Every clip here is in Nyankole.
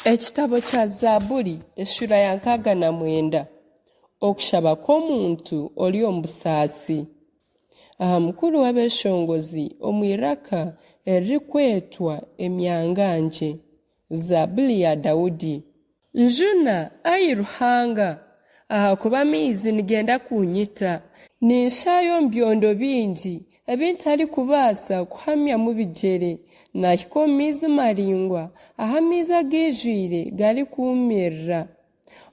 Ekitabo kya Zaaburi eshuura ya 69 Okushaba kw'omuntu ori omu busaasi. Aha mukuru w'abeeshongozi omu iraka eririkwetwa Emyangangye. Zaaburi ya Daudi. Njuna, ai Ruhanga, ahakuba amaizi nigenda kunyita. Ninshaaya omu byondo bingi ebi ntarikubaasa kuhamyamu bigyere. Naahika omu maizi maraingwa, ahu amaizi agaijwire garikuumirira.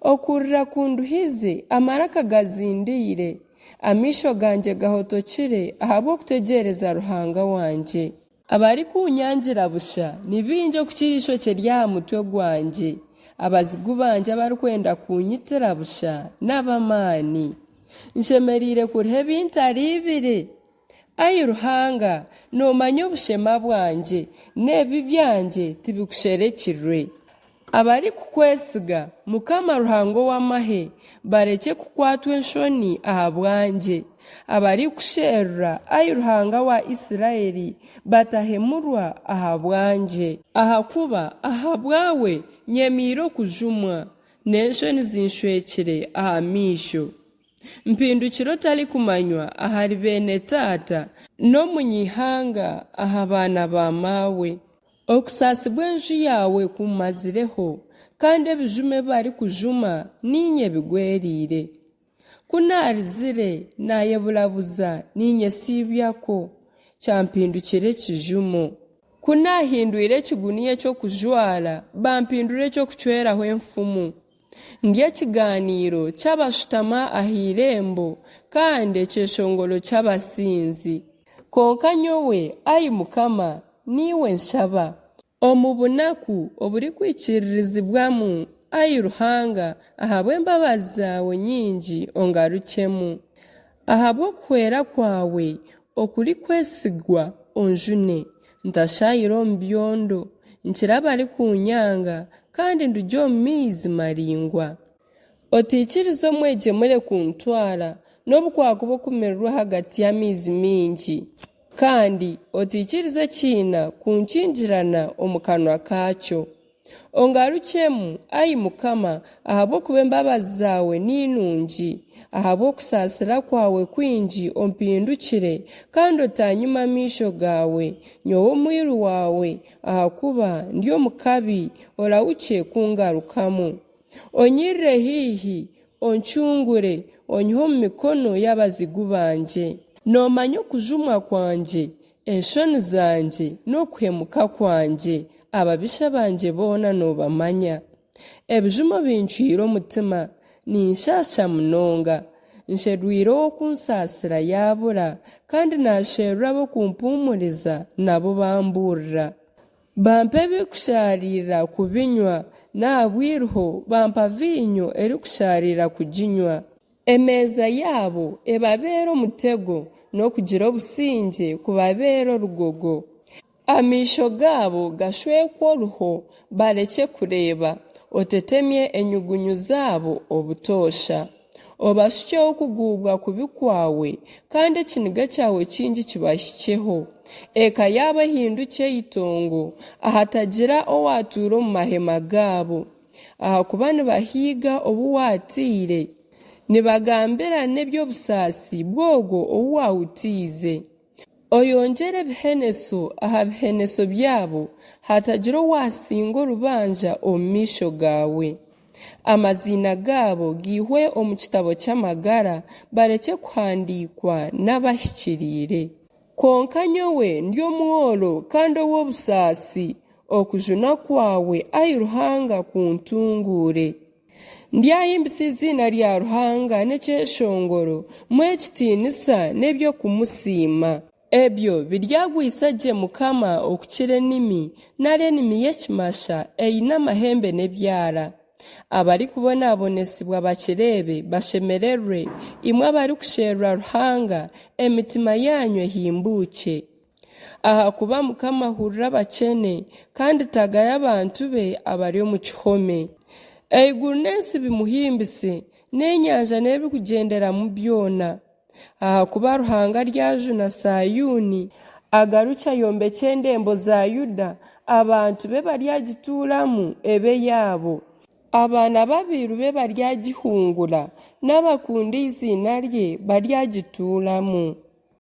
Okurira kunduhize, amaraka gazindiire. Amaisho gangye gahotokire ahabw'okutegyereza Ruhanga wangye. Abarikunyangira busha ni baingi okukira eishokye ry'aha mutwe gwangye. Abazigu bangye abarikwenda kuunyitira busha n'ab'amaani. Nshemereire kuriha ebi ntariibire? Ai Ruhanga, noomanya obushema bwangye, n'ebibi byangye tibikusherekirwe. Abarikukwesiga, Mukama Ruhanga ow'amahe, barekye kukwatwa enshoni ahabwangye. Abarikukusherura, ai Ruhanga wa Isiraeli, batahemurwa ahabwangye. Ahakuba ahabwawe nyemeire okujumwa, n'enshoni zinshwekire aha maisho. Mpindukire otarikumanywa ahari beene taata, n'omunyaihanga aha baana ba maawe. Okusaasibwa enju yaawe kummazireho, kandi ebijumo ebi barikujuma niinye bigwereire. Ku naarizire, naayeburabuza niinyesiibyakwo, kyampindukira ekijumo. Ku naahindwire ekiguniya eky'okujwara, bampindura eky'okucweraho enfumu. Ndi ekigaaniiro ky'abashutama aha irembo, kandi ekyeshongoro ky'abasinzi. Kwonka nyowe, ai Mukama, niiwe nshaba. Omu bunaku oburikwikiririzibwamu, ai Ruhanga, ahabw'embabazi zaawe nyingi ongarukyemu. Ahabw'okuhwera kwawe okurikwesigwa onjune, ntashaayire omu byondo, nkire abarikuunyanga, kandi ndugye omu maizi maraingwa. Otaikiriza omwegyemure kuntwara, n'obu kwakuba okumirirwa ahagati y'amaizi maingi. Kandi otaikiriza ekiina kunkingirana omu kanwa kaakyo. Ongarukyemu, ai Mukama, ahabw'okuba embabazi zaawe ni nungi, ahabw'okusaasira kwawe kwingi ompindukire, kandi otaanyima amaisho gaawe, nyowe omwiru waawe, ahakuba ndi omu kabi, orahukye kungarukamu. Onyirire haihi, oncungure, onyihe omu mikono y'abazigu bangye. Noomanya okujumwa kwangye, enshoni zangye n'okuhemuka kwangye, ababisha bangye boona noobamanya. Ebijumo bincwire omutima, ninshaasha munonga. Nsherwire ow'okunsaasira yaabura, kandi naasherura ab'okumpuumuriza, nabo bambuurira. Bampa ebirikushaariira kubinywa, n'ahabw'eiriho bampa viinyo erikushaariira kuginywa. Emeeza yaabo ebabeera omutego, n'okugira obusingye kubabeera orugogo. Amaisho gaabo gashwekwe oruho, barekye kureeba, otetemye enyugunyu zaabo obutoosha. Obashukyeho okuguubwa kubi kwawe, kandi ekiniga kyawe kingi kibahikyeho. Eka yaabo ehindukye eitongo, ahatagira owaatuura omu mahema gaabo. Ahakuba nibahiiga ou waataire, nibagambirana eby'obusaasi bw'ogwo ou waahutiize. Oyongyere ebiheneso aha biheneso byabo, hatagira owaasinga orubanja omu maisho gaawe. Amaziina gaabo gaihwe omu kitabo ky'amagara, barekye kuhandiikwa n'abahikiriire. Kwonka nyowe ndi omworo kandi ow'obusaasi, okujunwa kwawe, ai Ruhanga, kuntunguure. Ndyahimbisa eiziina rya Ruhanga n'ekyeshongoro, mmuhe ekitiinisa n'eby'okumusiima. Ebyo biryagwisa gye Mukama okukira enimi, nari enimi y'ekimasha eine amahembe n'ebyara. Abarikubonabonesibwa bakireebe, bashemererwe, imwe abarikusherura Ruhanga, emitima yaanyu ehimbuukye. Ahakuba Mukama ahurira abakyene, kandi tagaya abantu be abari omu kihome. Eiguru n'ensi bimuhimbise, n'enyanja n'ebirikugyenderamu byona. Ahakuba Ruhanga aryajuna Saayuuni, agarukye ayombekye endembo za Yuda. Abantu be baryagituuramu ebe eyaabo. Abaana b'abairu be baryagihungura, n'abakunda eiziina rye baryagituuramu.